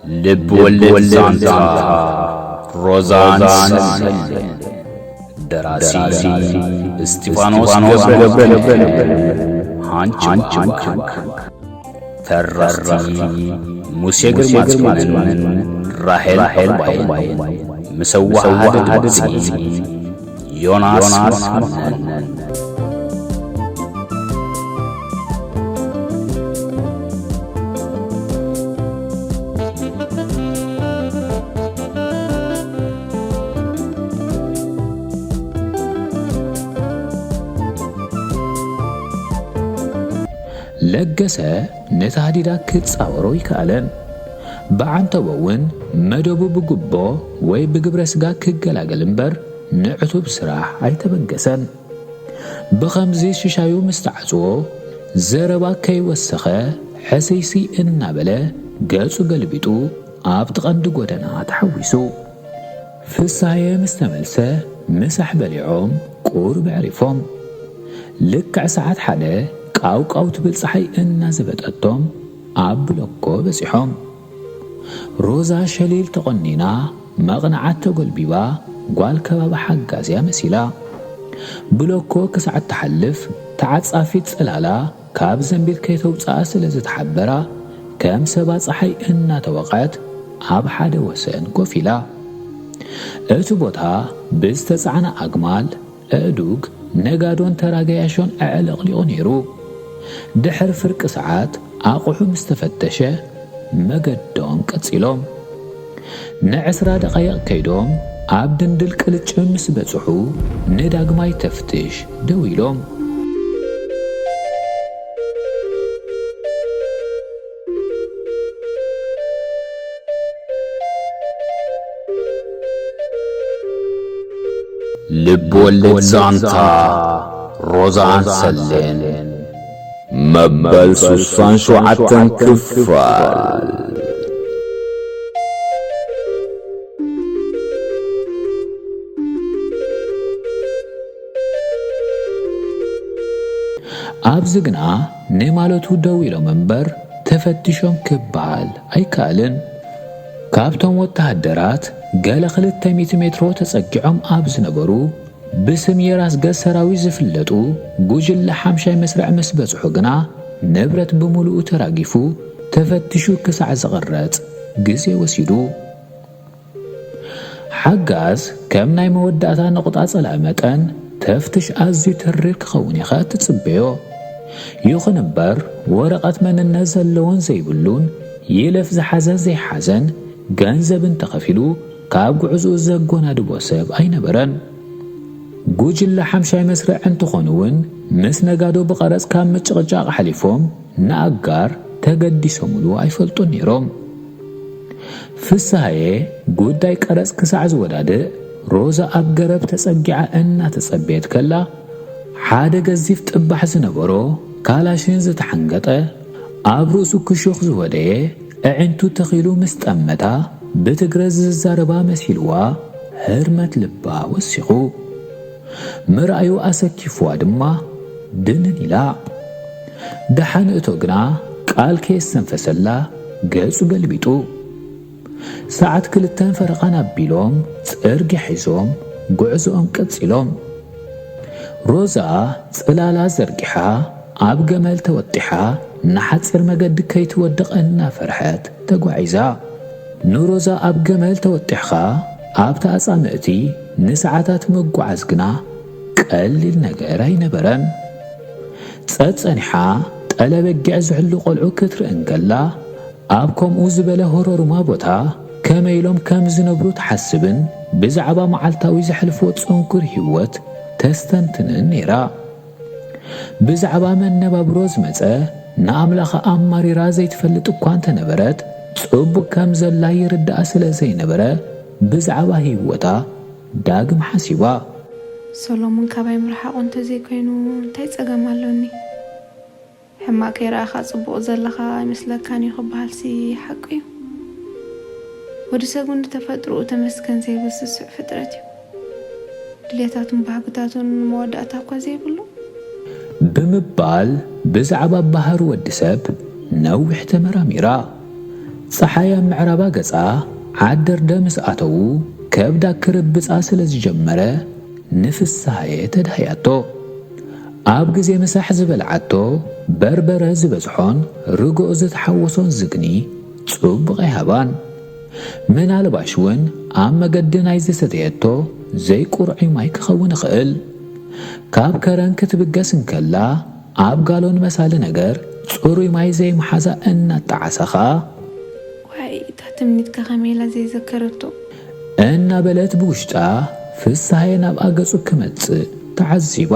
ልብ ወለድ ዛንታ ሮዛን ሰሌን። ደራሲ እስጢፋኖስ ገብረ ገብረ። ሃንች ሃንች። ተረኽቲ ሙሴ ግርማጽዮንን ራሄል ዕባይን። ምስ ኣወሃህደ ድምጺ ዮናስ መኮነን። ለገሰ ነቲ ሃዲዳ ክጻወሮ ኣይከኣለን። ብዓንተቦ እውን መደቡ ብጉቦ ወይ ብግብረ ስጋ ክገላገል እምበር ንዕቱብ ስራሕ ኣይተበገሰን። ብኸምዚ ሽሻዩ ምስ ተዓጽዎ፣ ዘረባ ከይወሰኸ ሕስይስይ እናበለ ገጹ ገልቢጡ ኣብቲ ቀንዲ ጎደና ተሓዊሱ። ፍስሃየ ምስ ተመልሰ ምሳሕ በሊዖም ቁሩብ ኣዕሪፎም። ልክዕ ሰዓት ሓደ ቃውቃው ትብል ጸሓይ እናዘበጠቶም ኣብ ብሎኮ በጺሖም። ሮዛ ሸሊል ተቖኒና መቕንዓት ተጎልቢባ ጓል ከባቢ ሓጋዝያ መሲላ። ብሎኮ ክሳዕ እትሓልፍ ተዓጻፊት ጽላላ ካብ ዘንቢል ከይተውጽኣ ስለ ዝተሓበራ ከም ሰባ ጸሓይ እናተወቕዐት ኣብ ሓደ ወሰን ኮፍ ኢላ። እቲ ቦታ ብዝተጻዕና ኣግማል፣ ኣእዱግ፣ ነጋዶን ተራ ገያሾን ኣዕለቕሊቑ ነይሩ። ድሕሪ ፍርቂ ሰዓት ኣቑሑ ምስ ተፈተሸ መገዶም ቀጺሎም። ንዕስራ ደቓይቕ ከይዶም ኣብ ድንድል ቅልጭም ምስ በጽሑ ንዳግማይ ተፍትሽ ደው ኢሎም። ልብ ወለድ ዛንታ ሮዛን ሰሌን። መበል ስሳን ሸውዓተን ክፋል። ኣብዚ ግና ንማለቱ ደው ኢሎም እምበር ተፈቲሾም ክበሃል ኣይከኣልን። ካብቶም ወተሃደራት ገለ ክልተ ሚእቲ ሜትሮ ተጸጊዖም ኣብ ዝነበሩ ብስም የራስ ገዝ ሰራዊት ዝፍለጡ ጉጅለ ሓምሻይ መስርዕ ምስ በጽሑ ግና ንብረት ብምሉኡ ተራጊፉ ተፈቲሹ ክሳዕ ዝቕረጽ ግዜ ወሲዱ። ሓጋዝ ከም ናይ መወዳእታ ንቑጣ ጸላኢ መጠን ተፍትሽ ኣዝዩ ተሪር ክኸውን ኢኻ እትጽበዮ። ይኹን እምበር ወረቐት መንነት ዘለዎን ዘይብሉን ይለፍ ዝሓዘን ዘይሓዘን ገንዘብ እንተኸፊሉ ካብ ጉዕዝኡ ዘጎናድቦ ሰብ ኣይነበረን። ጉጅለ ሓምሻይ መስርዕ እንተኾኑ እውን ምስ ነጋዶ ብቐረጽ ካብ ምጭቕጫቕ ሓሊፎም ንኣጋር ተገዲሶምሉ ኣይፈልጡን ነይሮም። ፍስሃየ ጉዳይ ቀረጽ ክሳዕ ዝወዳድእ ሮዛ ኣብ ገረብ ተጸጊዓ እናተጸበየት ከላ ሓደ ገዚፍ ጥባሕ ዝነበሮ ካላሽን ዝተሓንገጠ ኣብ ርእሱ ክሹኽ ዝወደየ ኣዒንቱ ተኺሉ ምስ ጠመታ ብትግረ ዝዛረባ መሲልዋ ህርመት ልባ ወሲኹ። ምርኣዩ ኣሰኪፍዋ ድማ ድንን ኢላ። ደሓን እቶ ግና ቃል ከየስተንፈሰላ ገጹ ገልቢጡ። ሰዓት ክልተን ፈረቓን ኣቢሎም ጽርግያ ሒዞም ጉዕዞኦም ቀጺሎም። ሮዛ ጽላላ ዘርጊሓ ኣብ ገመል ተወጢሓ ንሓጺር መገዲ ከይትወድቕ እናፈርሐት ተጓዒዛ። ንሮዛ ኣብ ገመል ተወጢሕኻ ኣብታ ኣጻምእቲ ንሰዓታት ምጉዓዝ ግና ቀሊል ነገር ኣይነበረን። ጸጸኒሓ ጠለበጊዕ ዝሕሉ ቆልዑ ክትርኢ እንከላ ኣብ ከምኡ ዝበለ ህሮሩማ ቦታ ከመይ ኢሎም ከም ዝነብሩ ትሓስብን ብዛዕባ መዓልታዊ ዘሕልፍዎ ጽንኩር ህይወት ተስተንትንን ነይራ። ብዛዕባ መነባብሮ ዝመጸ ንኣምላኻ ኣማሪራ ዘይትፈልጥ እኳ እንተነበረት፣ ጽቡቕ ከም ዘላ ይርድኣ ስለ ዘይነበረ፣ ብዛዕባ ህይወታ ዳግም ሓሲባ። ሰሎሞን ካባይ ምርሓቑ እንተዘይኮይኑ እንታይ ጸገም ኣሎኒ? ሕማቕ ከይረኣኻ ጽቡቕ ዘለኻ ኣይመስለካን እዩ ክበሃልሲ ሓቂ እዩ። ወዲ ሰብ እውን ንተፈጥሮኡ ተመስገን ዘይብል ስሱዕ ፍጥረት እዩ። ድሌታቱን ባህግታቱን መወዳእታ እኳ ዘይብሉ። ብምባል ብዛዕባ ባህሪ ወዲ ሰብ ነዊሕ ተመራሚራ። ጸሓይ ኣብ ምዕራባ ገጻ ዓደርደ ምስ ኣተዉ፣ ከብዳ ክርብጻ ስለ ዝጀመረ፣ ንፍስሃየ ተዳህያቶ። ኣብ ግዜ ምሳሕ ዝበልዓቶ በርበረ ዝበዝሖን ርግኦ ዝተሓወሶን ዝግኒ ጽቡቕ ኣይሃባን። ምናልባሽ እውን ኣብ መገዲ ናይ ዝሰተየቶ ዘይቁርዑይ ማይ ክኸውን ይኽእል። ካብ ከረን ክትብገስ እንከላ፣ ኣብ ጋሎን መሳሊ ነገር ጽሩይ ማይ ዘይምሓዛ እናጠዓሳ ኸኣ፣ "ዋይ፣ እታ ትምኒትካ ከመይ ኢላ ዘይዘከረቶ?" እናበለት ብውሽጣ ፍስሃየ ናብኣ ገጹ ክመጽእ ተዓዚባ።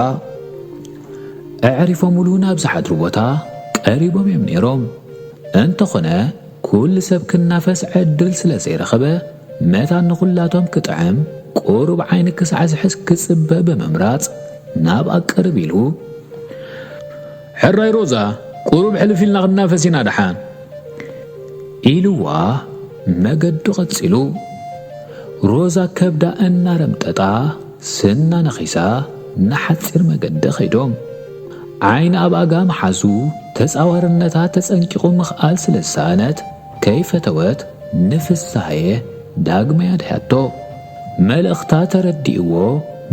ኣዕሪፎምሉ ናብ ዝሓድሩ ቦታ ቀሪቦም እዮም ነይሮም። እንተኾነ፣ ኩሉ ሰብ ክናፈስ ዕድል ስለ ዘይረኸበ፣ መታን ንኹላቶም ክጥዕም ቁሩብ ዓይኒ ክሳዕ ዝሕዝ ክጽበ ብምምራጽ ናብኣ ቅርብ ኢሉ፣ "ሕራይ ሮዛ፣ ቁሩብ ሕልፍ ኢልና ክንናፈስ ኢና ደሓን" ኢልዋ መገዱ ቀጺሉ። ሮዛ ከብዳ እናረምጠጣ ስና ነኺሳ ንሓጺር መገዲ ከይዶም። ዓይኒ ኣብ ኣጋ ምሓዙ ተጻዋርነታ ተጸንቂቑ ምኽኣል ስለ ዝሰኣነት ከይፈተወት ንፍስሃየ ዳግማይ ኣድሕያቶ። መልእኽታ ተረዲእዎ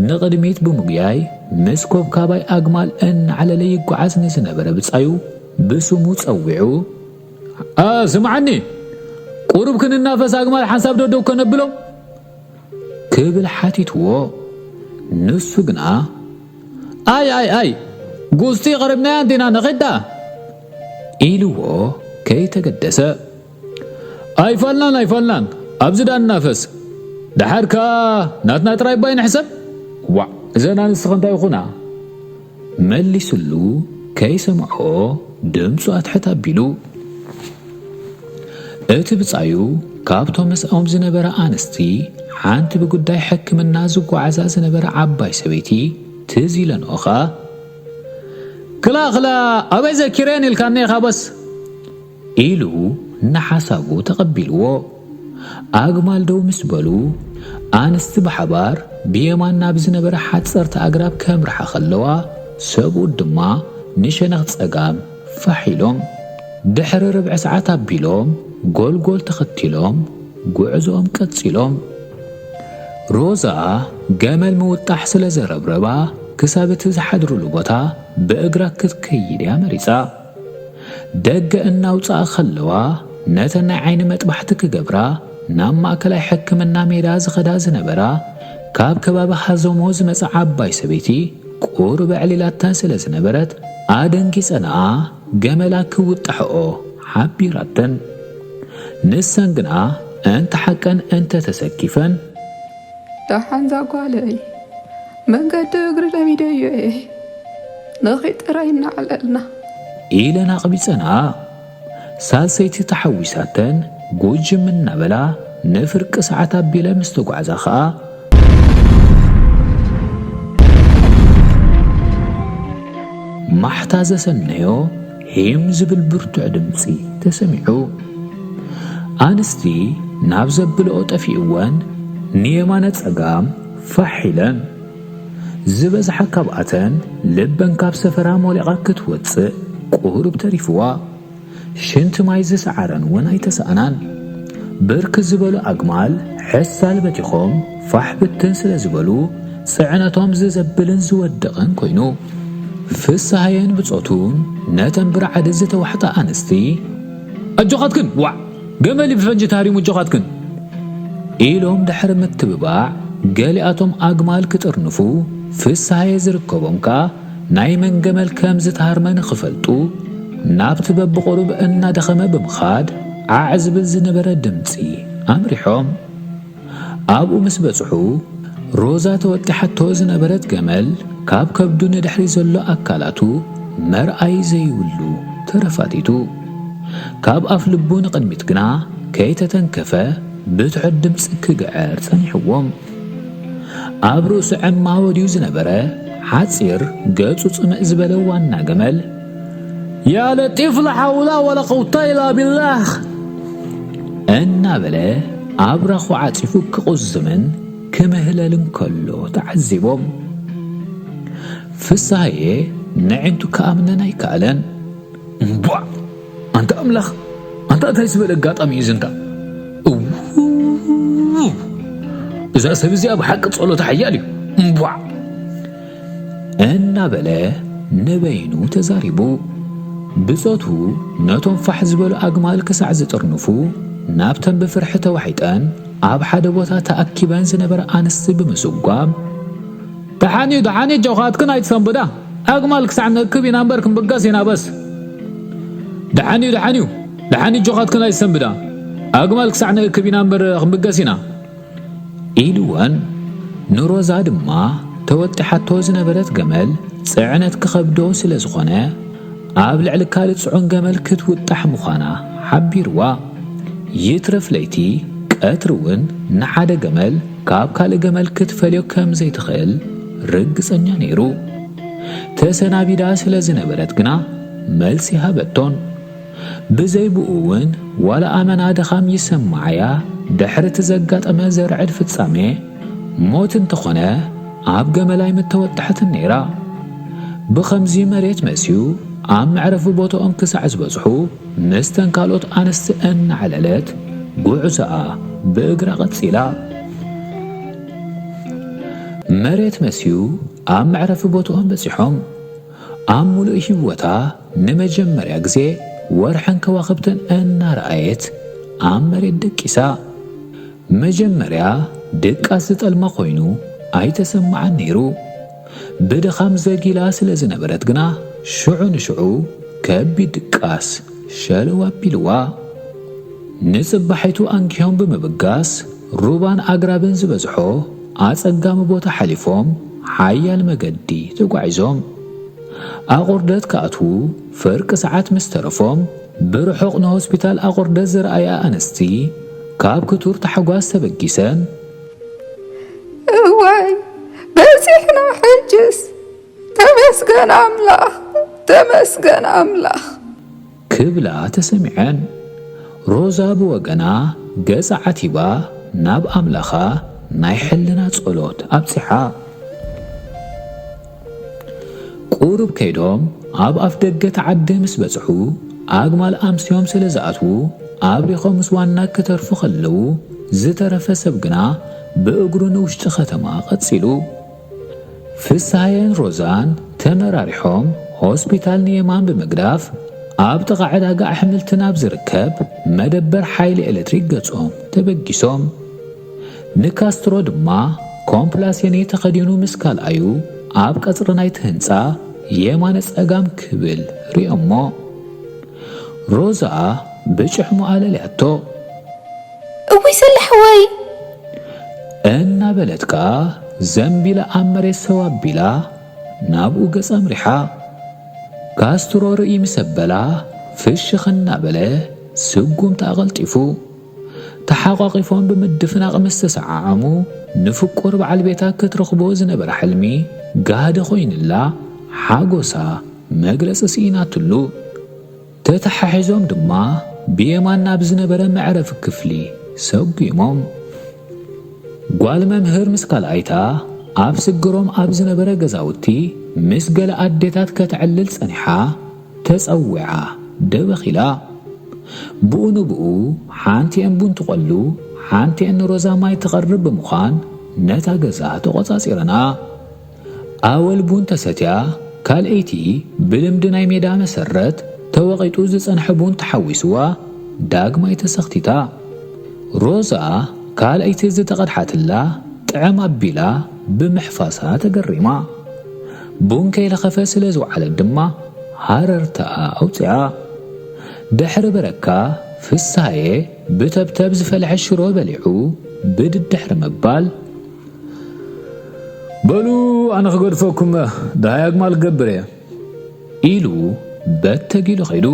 ንቕድሚት ብምጉያይ ምስ ኮብካባይ ኣግማል እናዓለለ ይጓዓዝ ንዝነበረ ብጻዩ ብስሙ ጸዊዑ፣ "ኣ፣ ስምዓኒ፣ ቁሩብ ክንናፈስ ኣግማል ሓንሳብ ደደው ከነብሎም?" ክብል ሓቲትዎ። ንሱ ግና፣ "ኣይ፣ ኣይ፣ ኣይ፣ ጉስጢ ቀሪብናያ እንዲና ንኺድ ደኣ?" ኢልዎ ከይተገደሰ። "ኣይፋልናን፣ ኣይፋልናን፣ ኣብዚ ደኣ ንናፈስ። ደሓር ከኣ ናትና ጥራይ እባ ንሕሰብ። ዋዕ፣ እዘን ኣንስቲ ኸ እንታይ ይኹና?" መሊስሉ ከይሰምዖ ድምፁ ኣትሕት ኣቢሉ። እቲ ብጻዩ ካብቶም ምስኦም ዝነበራ ኣንስቲ ሓንቲ ብጉዳይ ሕክምና ዝጓዓዛ ዝነበራ ዓባይ ሰበይቲ ትዝ ኢለንኦ ኸኣ፣ "ክላ፣ ክላ፣ ኣበይ ዘኪረን ኢልካኒ ኢኻ በስ?" ኢሉ ንሓሳቡ ተቐቢልዎ። ኣግማል ደው ምስ በሉ፣ ኣንስቲ ብሓባር ብየማን ናብ ዝነበረ ሓጸርቲ ኣግራብ ከምርሓ ከለዋ፣ ሰብኡት ድማ ንሸነኽ ጸጋም ፋሕ ኢሎም። ድሕሪ ርብዒ ሰዓት ኣቢሎም፣ ጎልጎል ተኸቲሎም ጉዕዞኦም ቀጺሎም። ሮዛ ገመል ምውጣሕ ስለ ዘረብረባ፣ ክሳብ እቲ ዝሓድሩሉ ቦታ ብእግራ ክትከይድ እያ መሪጻ። ደገ እናውጽኣ ከለዋ፣ ነተን ናይ ዓይኒ መጥባሕቲ ክገብራ ናብ ማእከላይ ሕክምና ሜዳ ዝኸዳ ዝነበራ፣ ካብ ከባቢ ሃዘሞ ዝመጻ ዓባይ ሰበይቲ ቁሩብ ኣዕሊላተን ስለ ዝነበረት፣ ኣደንጊጸንኣ ገመላ ክውጣሕኦ ሓቢራተን። ንሰን ግና እንተ ሓቀን እንተ ተሰኪፈን፣ "ደሓን ዛጓለይ፣ መንገዲ እግሪ ለሚደዮ እየ፣ ንኺድ ጥራይ እናዓለልና" ኢለን ኣቕቢጸንኣ። ሳልሰይቲ ተሓዊሳተን ጉጅም እናበላ ንፍርቂ ሰዓት ኣቢለ ምስ ተጓዕዛ ኸኣ፣ ማሕታ ዘሰነዮ ሂም ዝብል ብርቱዕ ድምጺ ተሰሚዑ። ኣንስቲ ናብ ዘብልኦ ጠፊእወን ንየማነ ጸጋም ፋሕ ኢለን። ዝበዝሓ ካብኣተን ልበን ካብ ሰፈራ ሞሊቓ ክትወጽእ ቁሩብ ተሪፍዋ። ሽንቲ ማይ ዝሰዓረን እውን ኣይተሳእናን። ብርክ ዝበሉ ኣግማል ሕሳል በቲኾም ፋሕ ብትን ስለ ዝበሉ፣ ጽዕነቶም ዝዘብልን ዝወድቕን ኮይኑ። ፍስሃየን ብጾቱን ነተን ብርዓድ ዝተዋሕጣ ኣንስቲ፣ "ኣጆኻትክን፣ ዋዕ፣ ገመል ብፈንጂ ተሃሪሙ፣ ኣጆኻትክን!" ኢሎም ድሕሪ ምትብባዕ፣ ገሊኣቶም ኣግማል ክጥርንፉ፣ ፍስሃየ ዝርከቦም ከኣ ናይ መን ገመል ከም ዝተሃርመ ንኽፈልጡ፣ ናብቲ በብቑሩብ እናደኸመ ብምኻድ ዓዕ ዝብል ዝነበረ ድምጺ ኣምሪሖም። ኣብኡ ምስ በጽሑ፣ ሮዛ ተወጢሓቶ ዝነበረት ገመል ካብ ከብዱ ንድሕሪ ዘሎ ኣካላቱ መርኣዪ ዘይብሉ ተረፋቲቱ። ካብ ኣፍ ልቡ ንቕድሚት ግና ከይተተንከፈ ብትሑት ድምጺ ክግዕር ጸኒሕዎም። ኣብ ርእሱ ዕማ ወድዩ ዝነበረ ሓጺር ገጹ ጽምእ ዝበለ ዋና ገመል፣ "ያ ለጢፍ፣ ላ ሓውላ ወላ ቁውታ ኢላ ቢላህ!" እናበለ ኣብራኹ ዓጺፉ ክቑዝምን ክምህለልን ከሎ ተዓዚቦም። ፍስሃየ ነዒንቱ ክኣምነን ኣይከኣለን። "እምቧዕ! ኣንታ ኣምላኽ! እንታይ ዝበለ ኣጋጣሚ እዩ ዝንታ? እው፣ እዛ ሰብ እዚኣ ብሓቂ ጸሎታ ሓያል እዩ። እምቧዕ! እናበለ ንበይኑ ተዛሪቡ። ብጾቱ ነቶም ፋሕ ዝበሉ ኣግማል ክሳዕ ዝጥርንፉ፣ ናብተን ብፍርሒ ተዋሒጠን ኣብ ሓደ ቦታ ተኣኪበን ዝነበራ ኣንስቲ ብምስጓም፣ ደሓን እዩ፣ ደሓን እዩ፣ ኣጆኻትክን ኣይትሰንብዳ። ኣግማል ክሳዕ ንእክብ ኢና እምበር ክንብገስ ኢና በስ። ደሓን እዩ፣ ደሓን እዩ፣ ደሓን እዩ፣ ኣጆኻትክን ኣይትሰንብዳ። ኣግማል ክሳዕ ንእክብ ኢና እምበር ክንብገስ ኢና። ኢልወን ንሮዛ ድማ ተወጢሓቶ ዝነበረት ገመል ጽዕነት ክኸብዶ ስለ ዝኾነ፣ ኣብ ልዕሊ ካልእ ጽዑን ገመል ክትውጣሕ ምዃና ሓቢርዋ። ይትረፍ ለይቲ፣ ቀትሪ እውን ንሓደ ገመል ካብ ካልእ ገመል ክትፈልዮ ከም ዘይትኽእል ርግጸኛ ነይሩ። ተሰናቢዳ ስለ ዝነበረት ግና መልሲ ሃበቶን። ብዘይ ብኡ እውን ዋላ ኣመና ድኻም ይሰማዓያ ድሕሪ እቲ ዘጋጠመ ዘርዕድ ፍጻሜ ሞት እንተኾነ ኣብ ገመል ኣይምተወጥሐትን ነይራ። ብኸምዚ መሬት መስዩ ኣብ መዕረፊ ቦታኦም ክሳዕ ዝበጽሑ ምስተን ካልኦት ኣንስቲ እናዕለለት ጉዕዞኣ ብእግራ ቀጺላ። መሬት መስዩ ኣብ መዕረፊ ቦታኦም በጺሖም። ኣብ ሙሉእ ህይወታ ንመጀመርያ ግዜ ወርሕን ከዋኽብትን እናረኣየት ኣብ መሬት ደቂሳ። መጀመርያ ድቃስ ዝጠልማ ኮይኑ ኣይተሰምዓን ነይሩ። ብድኻም ዘጊላ ስለ ዝነበረት ግና ሽዑ ንሽዑ ከቢድ ድቃስ ሸለው ኣቢልዋ። ንጽባሒቱ ኣንጊሆም ብምብጋስ ሩባን ኣግራብን ዝበዝሖ ኣጸጋሚ ቦታ ሓሊፎም ሓያል መገዲ ተጓዒዞም። ኣቑርደት ክኣትዉ ፍርቂ ሰዓት ምስ ተረፎም ብርሑቕ ንሆስፒታል ኣቑርደት ዝረኣያ ኣንስቲ ካብ ክቱር ታሕጓስ ተበጊሰን፣ እዋይ በጺሕና ሕጅስ፣ ተመስገን ኣምላኽ፣ ተመስገን ኣምላኽ። ክብላ ተሰሚዐን። ሮዛ ብወገና ገጻ ዓቲባ ናብ ኣምላኻ ናይ ሕልና ጸሎት ኣብጺሓ። ቁሩብ ከይዶም ኣብ ኣፍ ደገ እቲ ዓዲ ምስ በጽሑ ኣግማል ኣምስዮም ስለ ዝኣትዉ ኣብሪኾም ምስ ዋና ክተርፉ ከለዉ ዝተረፈ ሰብ ግና ብእግሩ ንውሽጢ ከተማ ቀጺሉ። ፍስሃየን ሮዛን ተመራሪሖም ሆስፒታል ንየማን ብምግዳፍ ኣብ ጥቓ ዕዳጋ ኣሕምልቲ ናብ ዝርከብ መደበር ሓይሊ ኤሌክትሪክ ገጾም ተበጊሶም። ንካስትሮ ድማ ኮምፕላሴኔ ተኸዲኑ ምስ ካልኣዩ ኣብ ቀጽሪ ናይቲ ህንጻ የማነ ጸጋም ክብል ሪኦሞ። ሮዛ ብጭሕሙ ኣለልያቶ። እውይ ሰላሕ ወይ እናበለት ከኣ ዘንቢላ ኣብ መሬት ሰው ኣቢላ ናብኡ ገጻ ኣምሪሓ። ካስትሮ ርእይ ምስ ኣበላ ፍሽኽ እናበለ ስጉምታ ኣቐልጢፉ። ተሓቋቒፎም ብምድፍናቕ ምስ ተሰዓዓሙ ንፍቁር በዓል ቤታ ክትረኽቦ ዝነበራ ሕልሚ ጋህዲ ኮይንላ ሓጎሳ መግለጺ ስኢናትሉ። ተተሓሒዞም ድማ ብየማን ናብ ዝነበረ መዕረፊ ክፍሊ ሰጒሞም። ጓል መምህር ምስ ካልኣይታ ኣብ ስግሮም ኣብ ዝነበረ ገዛውቲ ምስ ገለ ኣዴታት ከተዕልል ጸኒሓ ተጸዊዓ ደበኺላ። ብኡ ንብኡ ሓንቲኤን ቡን ትቖሉ፣ ሓንቲኤን ንሮዛ ማይ ትቐርብ ብምዃን ነታ ገዛ ተቖጻጺረንኣ። ኣወል ቡን ተሰትያ፣ ካልኣይቲ ብልምዲ ናይ ሜዳ መሰረት ተወቒጡ ዝጸንሐ ቡን ተሓዊስዋ ዳግማይ ተሰኽቲታ። ሮዛ ካልኣይቲ ዝተቐድሓትላ ጥዕም ኣቢላ ብምሕፋሳ ተገሪማ። ቡን ከይለኸፈ ስለ ዝወዓለት ድማ ሃረርታኣ ኣውጺኣ። ድሕሪ በረካ ፍስሃየ ብተብተብ ዝፈልሐ ሽሮ በሊዑ ብድድ ድሕሪ ምባል፣ በሉ ኣነ ክገድፈኩም፣ ደሃይ ኣግማል ክገብር እየ። ኢሉ በተግ ኢሉ ኸይዱ።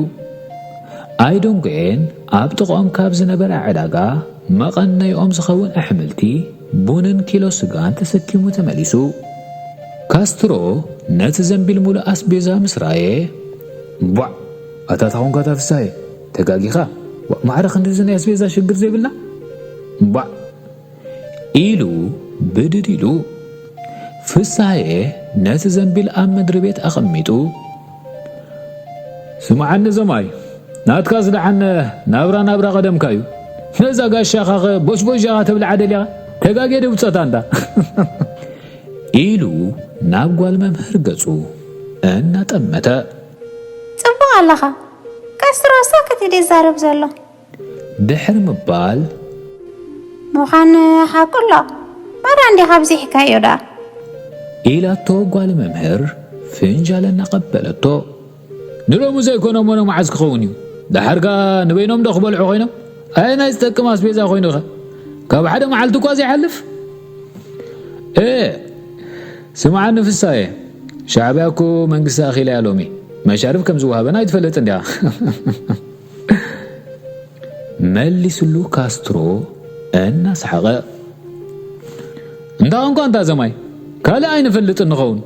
ኣይደንጎኤን ኣብ ጥቕኦም ካብ ዝነበረ ዕዳጋ መቐነይኦም ዝኸውን ኣሕምልቲ፣ ቡንን ኪሎ ስጋን ተሰኪሙ ተመሊሱ። ካስትሮ ነቲ ዘንቢል ሙሉእ ኣስቤዛ ምስ ረኣየ፣ ቧዕ! ኣታ ታኾንካ እታ ፍሳየ፣ ተጋጊኻ፣ ዋእ፣ ማዕረ ክንድዚ ናይ ኣስቤዛ ሽግር ዘይብልና? ቧዕ! ኢሉ ብድድ ኢሉ። ፍስሃየ ነቲ ዘንቢል ኣብ ምድሪ ቤት ኣቐሚጡ፣ ስምዓኒ ዘማይ፣ ናትካስ ደሓን ናብራ ናብራ ቀደምካ እዩ። ነዛ ጋሻኻ ኸ ቦሽቦሽ ኢኻ ተብልዓ ደሊኻ? ተጋጌ ዶ ብጾታ እንዳ? ኢሉ ናብ ጓል መምህር ገጹ እናጠመተ። ጽቡቕ ኣለኻ። ካስትሮ ሳክት እዩ ዝዛረብ ዘሎ። ድሕሪ ምባል። ምዃን ሓቁ ኣሎ። ማራ እንዲኻ ኣብዚሕካዮ ደኣ። ኢላቶ ጓል መምህር ፍንጃል እናቐበለቶ። ንሎሚ ዘይኮነ እሞ ንመዓዝ ክኸውን እዩ? ደሓር ከኣ ንበይኖም ዶ ክበልዑ ኮይኖም? ኣየናይ ዝጠቅም ኣስቤዛ ኮይኑ ኸ? ካብ ሓደ መዓልቲ እኳ ዘይሓልፍ? እ፣ ስምዓኒ ፍሳየ፣ ሻዕብያ እኮ መንግስቲ ኣኺላ እያ ሎሚ። መሻርፍ ከም ዝወሃበን ኣይትፈልጥን ዲኻ? መሊስሉ ካስትሮ እናሰሓቐ። እንዳ ቋንቋ እንታ ዘማይ፣ ካልእ ኣይንፈልጥን ንኸውን።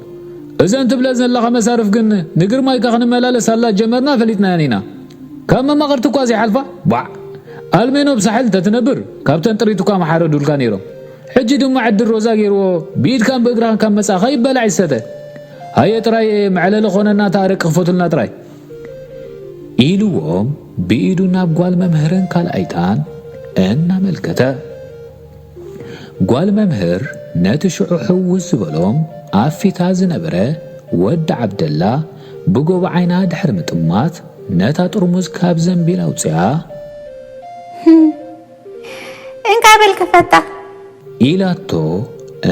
እዘን ትብለን ዘለኻ መሳርፍ ግን ንግርማይካ ክንመላለስ ኣላ ጀመርና ፈሊጥናየን ኢና። ካብ መማቕርቲ እኳ ዘይሓልፋ፣ ባዕ። ኣልሜኖ ብሳሕል እንተትነብር፣ ካብተን ጥሪት እኳ መሓረዱልካ ነይሮም። ሕጂ ድማ ዕድል ሮዛ ገይርዎ፣ ብኢድካን ብእግራን ካብ መጻእኻ ይበላዕ ይሰተ። ሃየ ጥራይ መዕለሊ ኾነና እታ ኣረቂ ክፈቱልና ጥራይ። ኢልዎም ብኢዱ ናብ ጓል መምህርን ካልኣይታን እናመልከተ። ጓል መምህር ነቲ ሽዑ ሕውስ ዝበሎም ኣብ ፊታ ዝነበረ ወዲ ዓብደላ ብጎቦ ዓይና ድሕሪ ምጥማት ነታ ጥርሙዝ ካብ ዘንቢል ኣውጺኣ። እንካ በል ክፈታ። ኢላቶ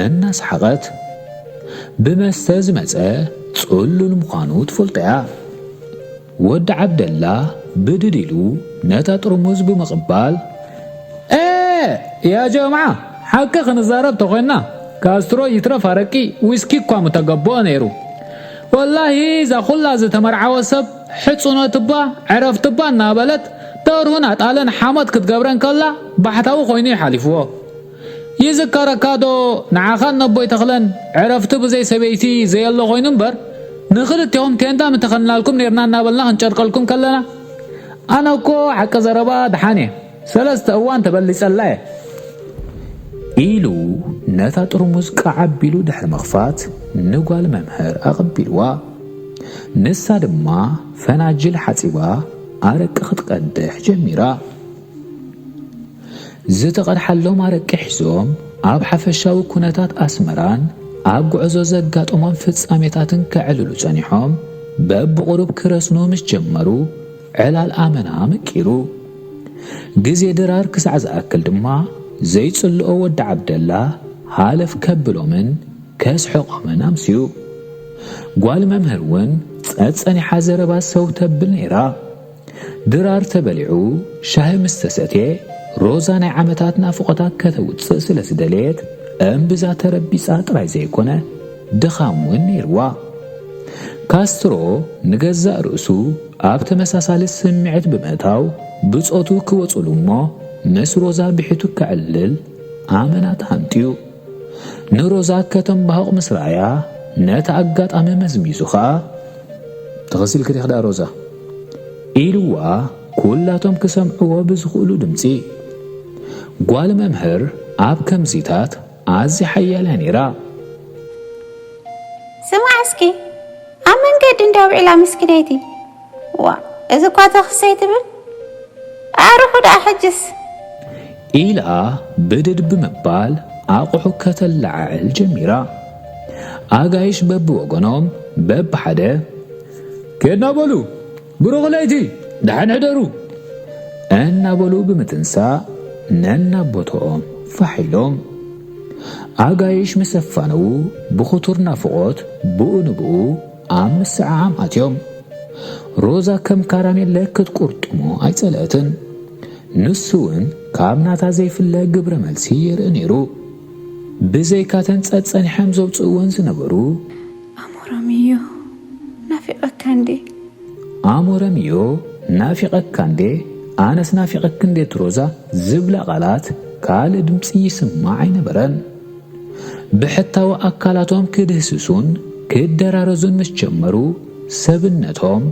እናሰሓቐት። ብመስተ ዝመጸ ጽሉል ምዃኑ ትፈልጦ እያ። ወዲ ዓብደላ ብድድ ኢሉ ነታ ጥርሙዝ ብምቕባል። እ፣ ያ ጀምዓ፣ ሓቂ ክንዛረብ ተኾይንና፣ ካስትሮ ይትረፍ ኣረቂ ዊስኪ እኳ ምተገበኦ ነይሩ። ወላሂ እዛ ኩላ ዝተመርዓወ ሰብ ሕጽኖትባ ዕረፍትባ እናበለት ደርሁን ኣጣልን ሓሞት ክትገብረን ከላ ባሕታዊ ኮይኑ እዩ ሓሊፍዎ። ይዝከረካ ዶ ንዓኻን ነቦይ ተኽለን ዕረፍቲ ብዘይ ሰበይቲ ዘየሎ ኮይኑ እምበር ንኽልቴኹም ቴንዳ ምተኸልናልኩም ኔርና እናበልና ክንጨርቀልኩም ከለና? ኣነ እኮ ሓቂ ዘረባ ደሓን እየ። ሰለስተ እዋን ተበሊጸላ እየ። ኢሉ ነታ ጥርሙዝ ቃዕ ኣቢሉ ድሕሪ ምኽፋት ንጓል መምህር ኣቐቢልዋ። ንሳ ድማ ፈናጅል ሓጺባ ኣረቂ ክትቀድሕ ጀሚራ። ዝተቐድሓሎም ኣረቂ ሒዞም ኣብ ሓፈሻዊ ኩነታት ኣስመራን ኣብ ጉዕዞ ዘጋጠሞም ፍጻሜታትን ከዕልሉ ጸኒሖም በብቑሩብ ክረስኑ ምስ ጀመሩ ዕላል ኣመና መቂሩ። ግዜ ድራር ክሳዕ ዝኣክል ድማ ዘይጽልኦ ወዲ ዓብደላ ሃለፍ ከብሎምን ከስሕቖምን ኣምስዩ። ጓል መምህር እውን ጸጸኒሓ ዘረባ ሰው ተብል ነይራ። ድራር ተበሊዑ ሻሂ ምስ ተሰትየ፣ ሮዛ ናይ ዓመታት ናፍቖታ ከተውጽእ ስለ ዝደለየት፣ እምብዛ ተረቢጻ ጥራይ ዘይኮነ፣ ድኻም እውን ነይርዋ። ካስትሮ ንገዛእ ርእሱ ኣብ ተመሳሳሊ ስምዒት ብምእታው፣ ብጾቱ ክወጽሉ እሞ ምስ ሮዛ ብሒቱ ከዕልል ኣመና ተሃንጥዩ። ንሮዛ ከተምባህቕ ምስ ረኣያ፣ ነቲ ኣጋጣሚ መዝሚዙ ኸኣ፣ "ተኸሲልኪ ዲኺ ደኣ ሮዛ?" ኢልዋ፣ ኩላቶም ክሰምዕዎ ብዝኽእሉ ድምጺ። ጓል መምህር ኣብ ከምዚታት ኣዝያ ሓያል እያ ነይራ። ስማዕ እስኪ፣ ኣብ መንገዲ እንድያ ውዒላ ምስኪነይቲ። ዋ፣ እዚ እኳ ተኽሰይ ትብል? ኣዕርፉ ደኣ ሕጅስ። ኢላ ብድድ ብምባል ኣቑሑ ከተለዓዕል ጀሚራ። ኣጋይሽ በብወገኖም በብሓደ፣ "ኬድና በሉ፣ ብሩኽ ለይቲ፣ ደሓን ሕደሩ" እናበሉ ብምትንሳእ ነናብ ቦትኦም ፋሕ ኢሎም። ኣጋይሽ ምስ ኣፋነዉ ብኽቱር ናፍቖት ብኡ ንብኡ ኣብ ምስዕዓም ኣትዮም። ሮዛ ከም ካራሜለ ክትቁርጥሞ ኣይጸልአትን። ንሱ እውን ካብ ናታ ዘይፍለ ግብረ መልሲ የርኢ ነይሩ። ብዘይካተን ጸጸኒሖም ዘውጽእወን ዝነበሩ፣ "ኣሞራምዮ፣ ናፊቐካ እንዴ?" "ኣሞራምዮ፣ ናፊቐካ እንዴ? ኣነስ ናፊቐኪ እንዴ ሮዛ?" ዝብላ ቃላት ካልእ ድምጺ ይስማዕ ኣይነበረን። ብሕታዊ ኣካላቶም ክድህስሱን ክደራረዙን ምስ ጀመሩ፣ ሰብነቶም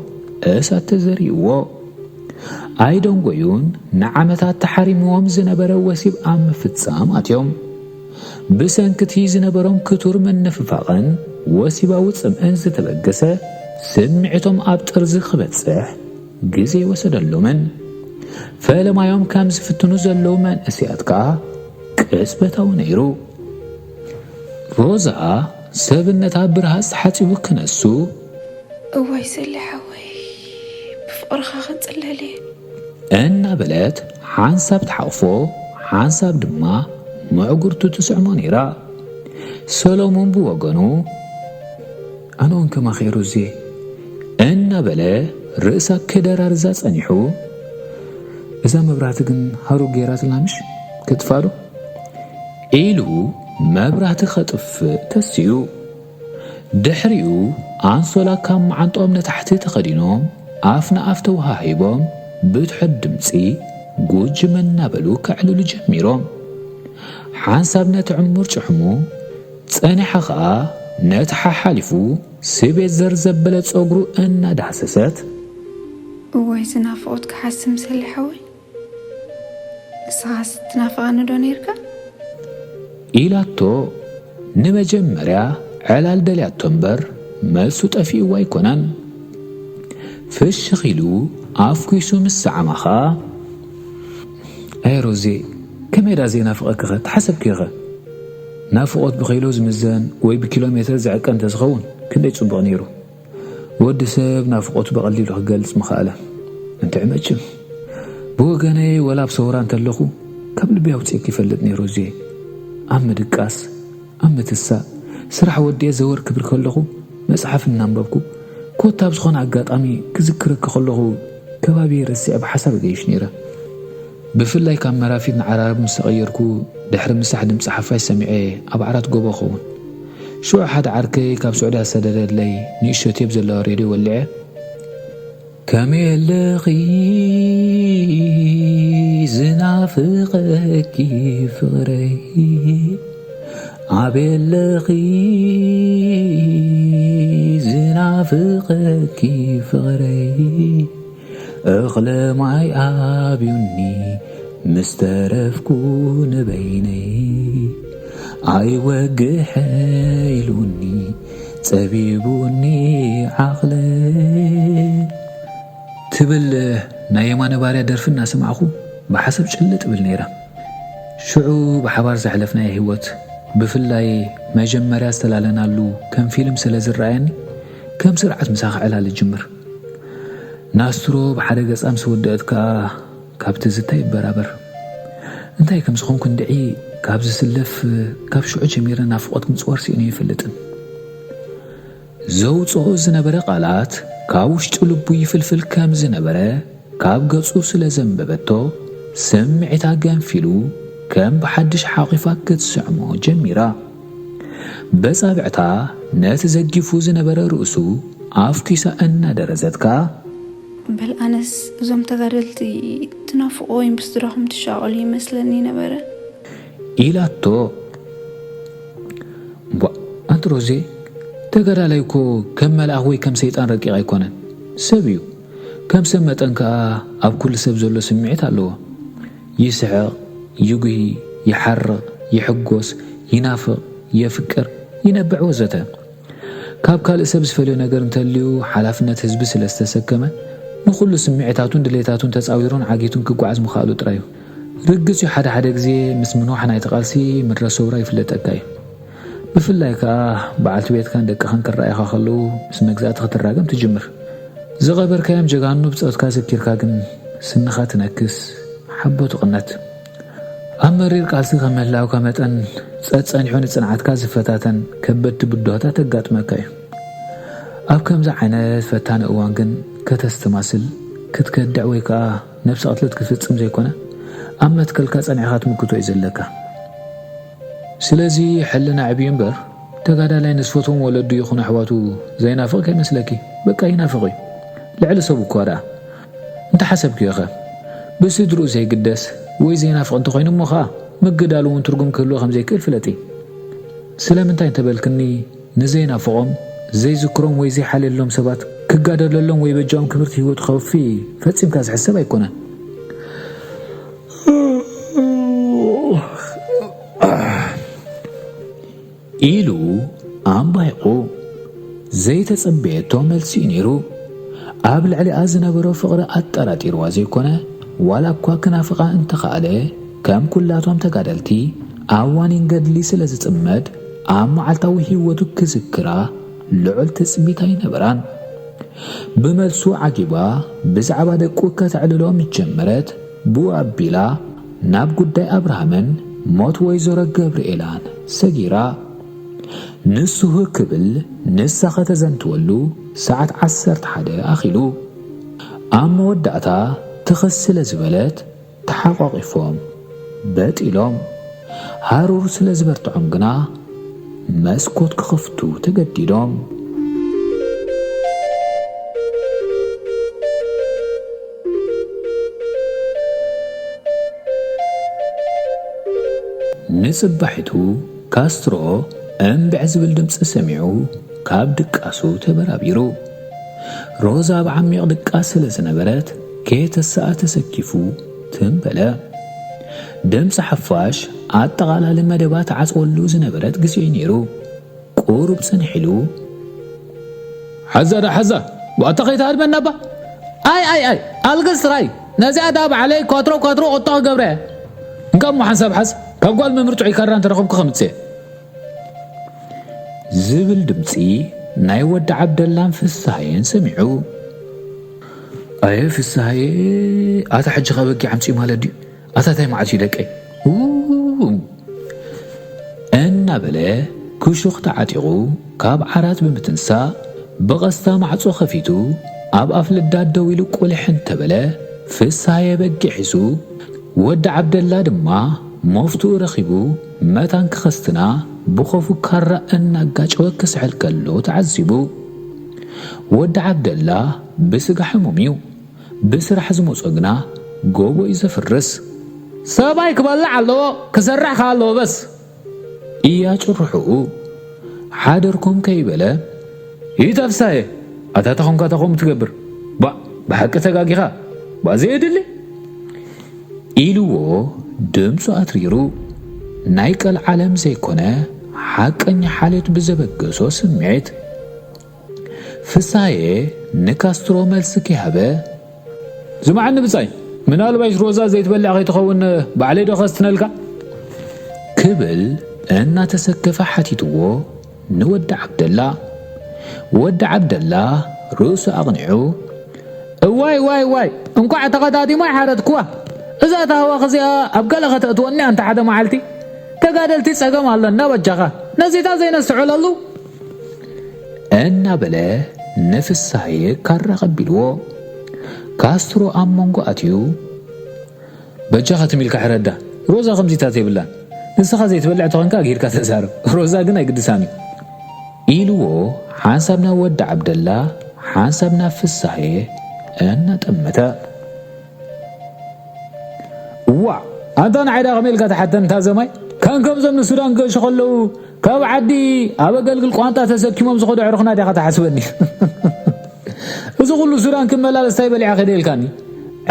እሳት ተዘሪእዎ። ኣይደንጎዩን፣ ንዓመታት ተሓሪምዎም ዝነበረ ወሲብ ኣብ ምፍጻም ኣትዮም። ብሰንኪ እቲ ዝነበሮም ክቱር ምንፍፋቕን ወሲባዊ ጽምእን ዝተበገሰ፣ ስምዒቶም ኣብ ጥርዚ ክበጽሕ ግዜ ኣይወሰደሎምን። ፈለማዮም ከም ዝፍትኑ ዘለዉ መንእሰያት ከኣ ቅጽበታዊ ነይሩ። ሮዛ ሰብነታ ብርሃጽ ተሓጺቡ ክነሱ፣ እዋይ ሰሊ ሓወይ፣ ብፍቕርኻ ክንጽለል እየ። እናበለት ሓንሳብ ትሓቕፎ፣ ሓንሳብ ድማ መዕጉርቱ ትስዕሞ ነይራ። ሰሎሙን ብወገኑ፣ ኣነ እውን ከማኺ ሮዜ፣ እናበለ ርእሳ ከደራርዛ ጸኒሑ፣ እዛ መብራህቲ ግን ሃሩር ገይራትላ ምሽ? ከጥፋዶ? ኢሉ መብራህቲ ከጥፍእ ተስዩ። ድሕሪኡ ኣንሶላ ካብ መዓንጥኦም ንታሕቲ ተኸዲኖም ኣፍ ንኣፍ ተወሃሂቦም ብትሑት ድምፂ ጉጅም እናበሉ ከዕልሉ ጀሚሮም። ሓንሳብ ነቲ ዕሙር ጭሕሙ ጸኒሓ ኸኣ ነቲ ሓሓሊፉ ስቤት ዘርዘበለ ጸጉሩ እናዳህሰሰት፣ እዋይ ዝናፍቆት ክሓስም ሰሊ ሓወይ፣ ንስኻስ ትናፍቐኒ ዶ ነይርካ? ኢላቶ ንመጀመርያ ዕላል ደልያቶ እምበር መልሱ ጠፊእዋ ኣይኮነን። ፍሽኽ ኢሉ ኣፍኲሱ ምስ ሰዓማ ኸኣ፣ ኣይ ሮዜ፣ ከመይ ዳ ዘይናፍቐኪኸ? ተሓሰብኪኸ? ናፍቖት ብኪሎ ዝምዘን ወይ ብኪሎ ሜትር ዝዕቀ እንተዝኸውን ክንደይ ጽቡቕ ነይሩ። ወዲ ሰብ ናፍቖቱ ብቐሊሉ ክገልጽ ምኸኣለ። እንተ ዕመጭም ብወገነይ ወላ ኣብ ሰውራ እንተለኹ ካብ ልቢ ኣውፅእኪ ይፈልጥ ነይሩ። እዜ ኣብ ምድቃስ፣ ኣብ ምትሳእ፣ ስራሕ ወዲኤ ዘወር ክብል ከለኹ፣ መጽሓፍ እናንበብኩ፣ ኮታ ኣብ ዝኾነ ኣጋጣሚ ክዝክረኪ ከለኹ ከባቢ ረሲዐ ብሓሳብ እገይሽ ነይረ። ብፍላይ ካብ መራፊት ንዓራርብ ምስ ተቐየርኩ ድሕሪ ምሳሕ ድምፂ ሓፋሽ ሰሚዐ ኣብ ዓራት ጎቦ ኸውን። ሽዑ ሓደ ዓርከይ ካብ ስዑዲ ኣሰደደለይ ንእሽቶ ቴፕ ዘለዋ ሬድዮ ወሊዐ። ከመይ ኣለኺ ዝናፍቐኪ ፍቕረይ፣ ኣበይ ኣለኺ ዝናፍቐኪ ፍቕረይ፣ እኽለ ማይ ኣብዩኒ ምስ ተረፍኩ ንበይነይ፣ ኣይወግሐ ኢሉኒ ጸቢቡኒ ዓቕለ ትብል ናይ የማነ ባርያ ደርፊ እናሰማዕኹ ብሓሳብ ጭልጥ እብል ነይረ። ሽዑ ብሓባር ዘሕለፍናዮ ህይወት፣ ብፍላይ መጀመርያ ዝተላለናሉ ከም ፊልም ስለ ዝረኣየኒ፣ ከም ስርዓት ምሳኺ ዕላል እጅምር። ናስትሮ ብሓደ ገጻ ምስ ወደአት ከኣ ካብ ትዝታ ይበራበር። እንታይ ከም ዝኾንኩ እንድዒ ካብ ዝስለፍ፣ ካብ ሽዑ ጀሚረ ናፍቖት ምጽዋር ስኢኑ ኣይፈልጥን። ዘውጽኦ ዝነበረ ቃላት ካብ ውሽጢ ልቡ ይፍልፍል ከም ዝነበረ ካብ ገጹ ስለ ዘንበበቶ፣ ስምዒታ ገንፊሉ ከም ብሓድሽ ሓቒፋ ክትስዕሞ ጀሚራ። በጻብዕታ ነቲ ዘጊፉ ዝነበረ ርእሱ ኣፍኲሳ እናደረዘት ከኣ፣ በል ኣነስ እዞም ተጋደልቲ ትናፍቆ ወይም ብስድራኹም ትሻቐሉ ይመስለኒ ነበረ። ኢላቶ። ቧ፣ ኣንቲ ሮዜ፣ ተጋዳላይ እኮ ከም መልኣኽ ወይ ከም ሰይጣን ረቂቕ ኣይኮነን። ሰብ እዩ። ከም ሰብ መጠን ከኣ ኣብ ኩሉ ሰብ ዘሎ ስምዒት ኣለዎ። ይስሕቕ፣ ይጉሂ፣ ይሓርቕ፣ ይሕጎስ፣ ይናፍቕ፣ የፍቅር፣ ይነብዕ ወዘተ። ካብ ካልእ ሰብ ዝፈልዮ ነገር እንተልዩ ሓላፍነት ህዝቢ ስለ ዝተሰከመ ንኹሉ ስምዒታቱን ድሌታቱን ተጻዊሩን ዓጊቱን ክጓዓዝ ምኽኣሉ ጥራይ እዩ። ርግጽ እዩ፣ ሓደ ሓደ ግዜ ምስ ምንዋሕ ናይቲ ቃልሲ ምድረ ሰውራ ይፍለጠካ እዩ። ብፍላይ ከኣ በዓልቲ ቤትካን ደቅኻን ክረኣዩኻ ከለዉ ምስ መግዛእቲ ክትራገም ትጅምር። ዝቐበርካዮም ጀጋኑ ብጾትካ ዘኪርካ ግን ስንኻ ትነክስ፣ ሓቦ ትቕነት። ኣብ መሪር ቃልሲ ከም ምህላውካ መጠን ጸጸኒሑ ንጽንዓትካ ዝፈታተን ከበድቲ ብድሆታት ተጋጥመካ እዩ። ኣብ ከምዚ ዓይነት ፈታኒ እዋን ግን ከተስተማስል፣ ክትከድዕ ወይ ከኣ ነብሰ ቅትለት ክትፍጽም ዘይኮነ ኣብ መትከልካ ጸኒዕካ ትምክቶ እዩ ዘለካ። ስለዚ ሕልና ዕብዩ እምበር ተጋዳላይ ንዝፈትዎም ወለዱ ይኹን ኣሕዋቱ ዘይናፍቕ ከይመስለኪ። በቃ ይናፍቕ እዩ። ልዕሊ ሰብ እኳ ደኣ። እንተሓሰብክዮ ኸ? ብስድርኡ ዘይግደስ ወይ ዘይናፍቕ እንተኾይኑ እሞ ኸኣ ምግዳሉ እውን ትርጉም ክህልዎ ከም ዘይክእል ፍለጢ። ስለምንታይ እንተበልክኒ ንዘይናፍቖም፣ ዘይዝክሮም ወይ ዘይሓልየሎም ሰባት ክጋደለሎም ወይ በጃኦም ክብርቲ ህይወቱ ከውፊ ፈጺምካ ዝሕሰብ ኣይኮነን። ኢሉ ኣንባይቑ ዘይተጸበየቶ መልሲ እዩ ነይሩ። ኣብ ልዕሊኣ ዝነበሮ ፍቕሪ ኣጠራጢርዋ ዘይኮነ፣ ዋላ እኳ ክናፍቓ እንተኸኣለ፣ ከም ኩላቶም ተጋደልቲ ኣብ ዋኒን ገድሊ ስለ ዝጽመድ፣ ኣብ መዓልታዊ ህይወቱ ክዝክራ ልዑል ትጽቢት ኣይነበራን። ብመልሱ ዓጊባ ብዛዕባ ደቁ ከተዕልሎ ምስ ጀመረት፣ ብኡ ኣቢላ ናብ ጉዳይ ኣብርሃምን ሞት ወይዘሮ ገብርኤላን ሰጊራ። ንሱ ህው ክብል ንሳ ከተዘንትወሉ ሰዓት ዓሰርተ ሓደ ኣኺሉ። ኣብ መወዳእታ ትኽስ ስለ ዝበለት ተሓቋቒፎም በጥ ኢሎም። ሃሩር ስለ ዝበርትዖም ግና መስኮት ክኸፍቱ ተገዲዶም። ንጽባሒቱ ካስትሮ እምብዕ ዝብል ድምጺ ሰሚዑ ካብ ድቃሱ ተበራቢሩ። ሮዛ ኣብ ዓሚቕ ድቃስ ስለ ዝነበረት ከየተሰኣ ተሰኪፉ ትም በለ። ድምጺ ሓፋሽ ኣጠቓላሊ መደባ ትዓጽወሉ ዝነበረት ግዜ እዩ ነይሩ። ቁሩብ ጽንሕ ኢሉ፣ ሓዛ ዳ ሓዛ፣ ባታ ከይትሃድመና እባ። ኣይ፣ ኣይ፣ ኣይ፣ ኣልግስ ጥራይ። ነዚኣ ዳ ባዕለይ ኳትሮ ኳትሮ ቁጣ ክገብረ። እንካ እሞ ሓንሳብ ሓዝ፣ ካብ ጓል መምህር ጥዑይ ካራ እንተረኸብኩ ከምጽእ። ዝብል ድምጺ ናይ ወዲ ዓብደላን ፍስሃየን ሰሚዑ። ኣየ ፍስሃየ፣ ኣታ ሕጂ ከበጊ ዓምጺ ማለት ድዩ? ኣታ ታይ መዓት እዩ ደቀይ? ው! እናበለ ክሹኽ ተዓጢቑ ካብ ዓራት ብምትንሳእ ብቐስታ ማዕጾ ከፊቱ ኣብ ኣፍ ልዳት ደው ኢሉ ቁልሕ እንተበለ፣ ፍስሃየ በጊዕ ሒዙ ወዲ ዓብደላ ድማ መፍትኡ ረኺቡ መታን ክኸስትና ብኸፉ ካራ እናጋጨወ ክስሕል ከሎ ተዓዚቡ። ወዲ ዓብደላ ብስጋ ሕሙም እዩ። ብስራሕ ዝመጾ ግና ጎቦ እዩ ዘፍርስ። ሰብኣይ ክበልዕ ኣለዎ፣ ክሰርሕ ከኣ ኣለዎ በስ። እያ ጭርሕኡ። ሓደርኩም ከይበለ፣ ይተፍሳየ፣ ኣታ ተኾንካ ተኾም ትገብር። ባ፣ ብሓቂ ተጋጊኻ። ባ፣ ዘየድሊ። ኢልዎ ድምፁ ኣትሪሩ። ናይ ቀልዓለም ዘይኮነ ሓቀኛ ሓልዮት ብዘበገሶ ስምዒት። ፍሳዬ ንካስትሮ መልሲ ከይሃበ፣ ዝምዓኒ ብጻይ፣ ምናልባሽ ሮዛ ዘይትበልዕ ከይትኸውን ባዕለይ ዶ ከስትነልካ? ክብል እናተሰከፈ ሓቲትዎ ንወዲ ዓብደላ። ወዲ ዓብደላ ርእሱ ኣቕኒዑ፣ እዋይ፣ ዋይ፣ ዋይ፣ እንቋዕ ተቐዳዲሞ ኣይሓረድክዋ። እዛ ታህዋኽ እዚኣ ኣብ ገለ ከተእትወኒ ኣንታ ሓደ መዓልቲ። ተጋደልቲ ጸገም ኣሎና በጃኻ። ነዚታት ዘይነስዕለሉ። እናበለ ንፍሳዬ ካራ ቀቢልዎ። ካስትሮ ኣብ መንጎ ኣትዩ፣ በጃኻ ትም ኢልካ ሕረዳ፣ ሮዛ ከምዚታት የብላን። ንስኻ ዘይትበልዕ ተኾንካ ኣግሂድካ ተዛረብ። ሮዛ ግን ኣይግድሳን እዩ። ኢልዎ ሓንሳብ ናብ ወዲ ዓብደላ፣ ሓንሳብ ናብ ፍሳዬ እናጠመተ። እዋእ፣ ኣንታ ንዓይ ደኣ ከመይ ኢልካ ትሓተኒ፣ እታ ዘማይ? ከም ከምዞም ንሱዳን ክገሹ ከለዉ፣ ካብ ዓዲ ኣብ ኣገልግል ቋንጣ ተሰኪሞም ዝኸዱ ኣዕሩኽና ዲኻ ትሓስበኒ? እዚ ኩሉ ሱዳን ክመላለስ እንታይ በሊዐ ከይደ ኢልካኒ?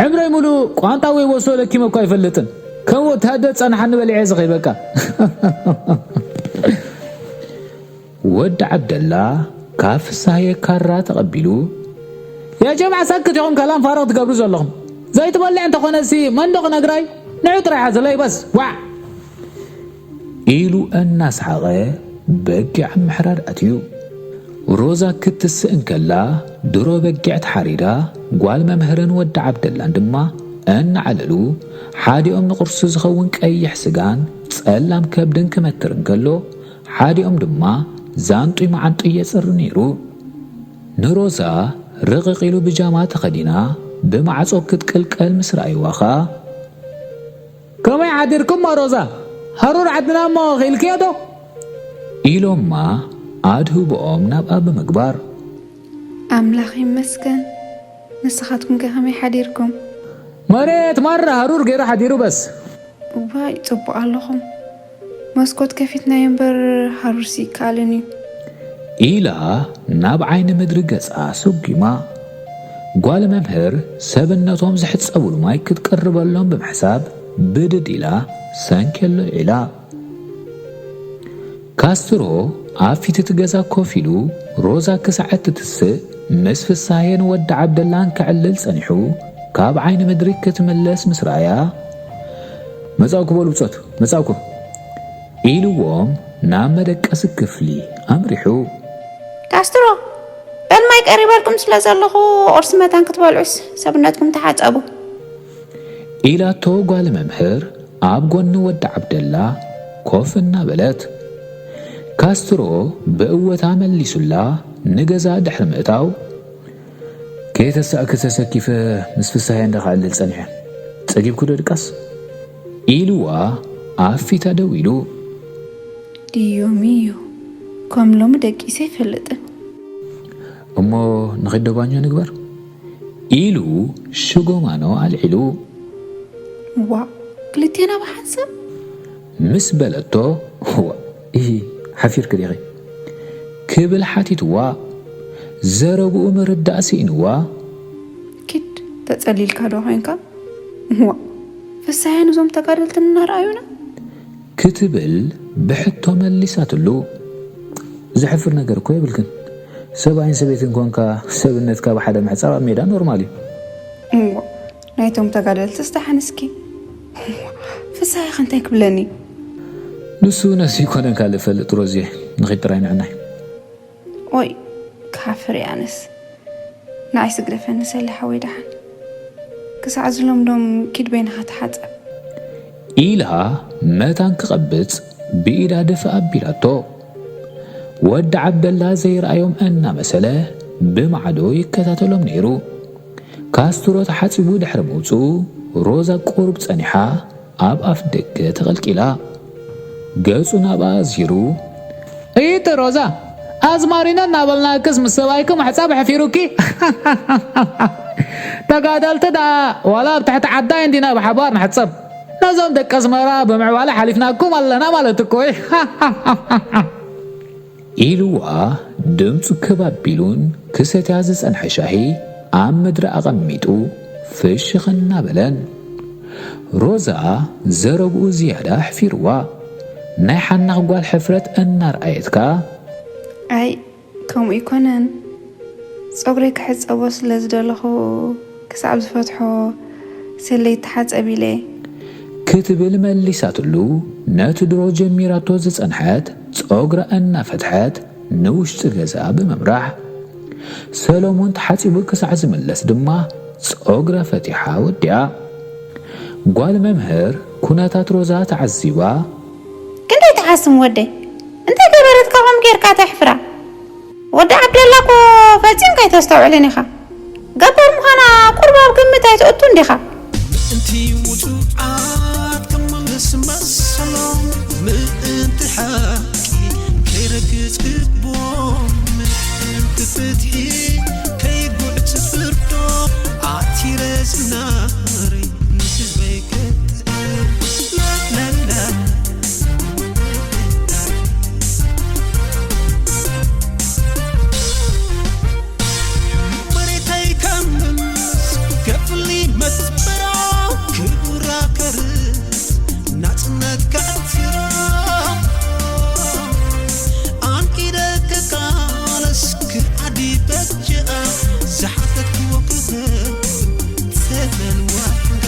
ዕምረይ ሙሉእ ቋንጣ ወይ ወሶ ለኪመ እኳ ኣይፈልጥን። ከም ወታደር ጸንሓኒ በሊዐ ዝኸይድ በቃ። ወዲ ዓብደላ ካብ ፍሳዬ ካራ ተቐቢሉ፣ ያ ጀምዓ ሰክት ኢኹም ከላም ፋርቕ ትገብሩ ዘለኹም። ዘይትበልዕ እንተኾነሲ መን ዶ ክነግራ እዩ? ንዑ ጥራይ ሓዘለይ በስ፣ ዋዕ! ኢሉ እናሰሓቐ በጊዕ ኣብ ምሕራድ ኣትዩ። ሮዛ ክትስእ እንከላ ድሮ በጊዕ ተሓሪዳ፣ ጓል መምህርን ወዲ ዓብደላን ድማ እናዓለሉ፣ ሓዲኦም ንቁርሲ ዝኸውን ቀይሕ ስጋን ጸላም ከብድን ክመትር እንከሎ፣ ሓዲኦም ድማ ዛንጡይ መዓንጡይ የጽሪ ነይሩ። ንሮዛ ርቕቕ ኢሉ ብጃማ ተኸዲና ብማዕጾ ክትቅልቀል ምስ ረኣይዋ ኸኣ፣ ከመይ ሓዲርኩሞ ሮዛ? ሃሩር ዓድና እሞ ኽኢልክዮ ዶ? ኢሎማ ኣድህቦኦም ናብኣ ብምግባር። ኣምላኽ ይመስገን። ንስኻትኩም ከ ከመይ ሓዲርኩም? መሬት ማራ ሃሩር ገይሩ ሓዲሩ በስ። እዋይ፣ ጽቡቕ ኣለኹም። መስኮት ከፊትናዮ እምበር ሃሩርሲ ይከኣልን እዩ። ኢላ ናብ ዓይኒ ምድሪ ገጻ ሰጒማ። ጓል መምህር ሰብነቶም ዝሕጸቡሉ ማይ ክትቅርበሎም ብምሕሳብ ብድድ ኢላ ሰንኬሎ ኢላ። ካስትሮ ኣብ ፊት እቲ ገዛ ኮፍ ኢሉ ሮዛ ክሳዕ እትትስእ ምስ ፍሳሄን ወዲ ዓብደላን ክዕልል ጸኒሑ ካብ ዓይኒ ምድሪ ክትምለስ ምስ ረኣያ፣ "መጻእኩ በሉ ብጾት፣ መጻእኩ" ኢልዎም ናብ መደቀሲ ክፍሊ ኣምሪሑ። "ካስትሮ፣ በል ማይ ቀሪበልኩም ስለ ዘለኹ ቁርሲ መታን ክትበልዑስ ሰብነትኩም ተሓጸቡ" ኢላቶ ጓል መምህር ኣብ ጎኒ ወዲ ዓብደላ ኮፍ እናበለት። ካስትሮ ብእወታ መሊሱላ ንገዛ ድሕሪ ምእታው፣ "ከየተሳእኪ ተሰኪፈ ምስ ፍሳሄ እንዳ ክዕልል ጸኒሐ። ጸጊብኩ ዶ ድቃስ?" ኢልዋ ኣብ ፊታ ደው ኢሉ። "ድዮ ሚዮ፣ ከም ሎሚ ደቂሰ ኣይፈልጥን። እሞ ንኺድ ዶ ባኞ ንግበር?" ኢሉ ሽጎማኖ ኣልዒሉ። "ዋእ፣ ክልቴና ብሓንሳብ?" ምስ በለቶ፣ "ዋእ፣ ኢሂ፣ ሓፊርኪ ዲኺ?" ክብል ሓቲትዋ። ዘረብኡ ምርዳእ ስኢንዋ። "ኪድ፣ ተጸሊልካ ዶ ኮይንካ? ዋእ፣ ፍሳሄን እዞም ተጋደልትን እናረኣዩና?" ክትብል ብሕቶ መሊሳትሉ። "ዘሕፍር ነገር እኮ የብልክን። ሰብኣይን ሰበይትን ኮንካ ሰብነትካ ብሓደ ምሕጻብ ኣብ ሜዳ ኖርማል እዩ።" "እሞ ናይቶም ተጋደልትስ ደሓን እስኪ? ፍሳሄ ከ እንታይ ክብለኒ?" "ንሱ ነሱ ይኮነን ካልእ ፈልጥ ሮዝየ፣ ንኺድ ጥራይ ንዕናይ።" "ኦይ፣ ክሓፍር እየ ኣነስ። ንዓይስ ግደፈኒ ሰሌ ሓወይ ደሓን። ክሳዕ ዝለምዶም ኪድ በይንኻ ተሓጸብ" ኢላ መታን ክቐብጽ ብኢዳ ድፍእ ኣቢላቶ። ወዲ ዓብደላ ዘይረኣዮም እናመሰለ ብማዕዶ ይከታተሎም ነይሩ። ካስትሮ ተሓጺቡ ድሕሪ ምውጽኡ ሮዛ ቁሩብ ጸኒሓ ኣብ ኣፍ ደገ ተቐልቂላ። ገጹ ናብኣ ኣዚሩ፣ "እይቲ ሮዛ፣ ኣዝማሪኖ እናበልናክስ ምስ ሰብኣይኪ ምሕጻብ ኣሕፊሩኪ? ተጋደልቲ ደኣ ዋላ ኣብ ትሕቲ ዓዳይ እንዲና ብሓባር ንሕጸብ። ነዞም ደቂ ኣስመራ ብምዕባለ ሓሊፍናኩም ኣለና ማለት እኮ እዩ።" ኢልዋ ድምጹ ክብ ኣቢሉን ክሰትያ ዝጸንሐ ሻሂ ኣብ ምድሪ ኣቐሚጡ ፍሽኽ እናበለን። ሮዛ ዘረብኡ ዝያዳ ኣሕፊርዋ። ናይ ሓናኽ ጓል ሕፍረት እናርኣየት ከኣ፣ "ኣይ፣ ከምኡ ኣይኮነን። ጸጉረይ ክሕጸቦ ስለ ዝደለኹ ክሳብ ዝፈትሖ ሰለይ ተሓጸብ ኢለ" ክትብል መሊሳትሉ፣ ነቲ ድሮ ጀሚራቶ ዝጸንሐት ጸጉራ እናፈትሐት ንውሽጢ ገዛ ብምምራሕ። ሰሎሞን ተሓጺቡ ክሳዕ ዝምለስ ድማ ጸጉራ ፈቲሓ ወዲኣ። ጓል መምህር ኩነታት ሮዛ ተዓዚባ። "ክንደይ ትሓስም ወደይ? እንታይ ገበረትካ ከምኡ ጌርካ ተሕፍራ? ወዲ ዓብደላ እኮ ፈጺምካ ኣይተስተውዕልን ኢኻ። ገባር ምዃና ቁሩብ ኣብ ግምት ኣይተእቱን ዲኻ?" ምእንቲ ውጹዓት ክምልስ መሰሎም፣ ምእንቲ ሓቂ ከይረግጽ ክቦም፣ ምእንቲ ፍትሒ ከይጉዕት ፍርዶም፣ ኣቲረ ዝናረይ ንህዝበይ ከጥዕም። ላላላ። መሬተይ ከምስ ክፍሊ መስመራ ክቡራ ከርስ ናጽነት ከዕትራ ኣንኪደ ክቃለስ ክዓዲ በጅኣ ዝሓተትክዎ ክህብ ተመን ዋጋ።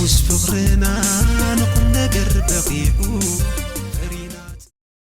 ውስ ፍቕርና ንኹም ነገር በቒዑ